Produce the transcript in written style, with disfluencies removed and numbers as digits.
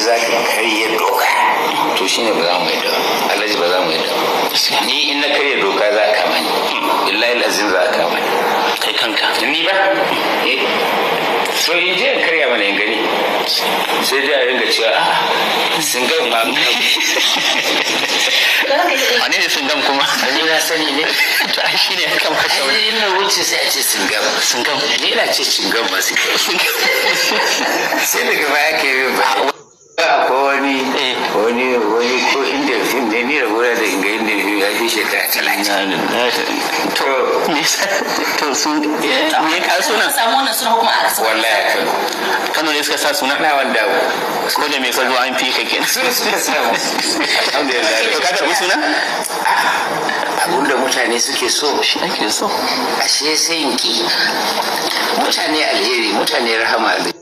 za ka karya doka, to shine ba za mu yadda ba. Alhaji, ba za mu yadda ba. Ni in na karya doka za a kama ni, billahi azim za a kama ni. Kai kanka? Ni ba, eh. So in je in karya mana in gani, sai dai a ringa cewa a sun ga ma. Wane ne Singam kuma? Ni na sani ne. To ai shine ya kamata. Ai in na wuce sai a ce Singam. Singam. Ni ina ce cingam ma, Singam. Sai daga baya ke yi ba akwai wani wani wani ko inda fim ne, ni rabona da inga inda fim ya fi shekara 30. To me yasa to sun me ka suna? Samu wannan suna kuma a Wallahi a Kano. Kano ne suka sa suna? Na wanda Ko da me ka zo an fi ka kenan. Su suka samu, alhamdulillah. To ka karbi suna? Abinda mutane suke so shi ake so. Ashe sai in ki mutane alheri, mutane rahama.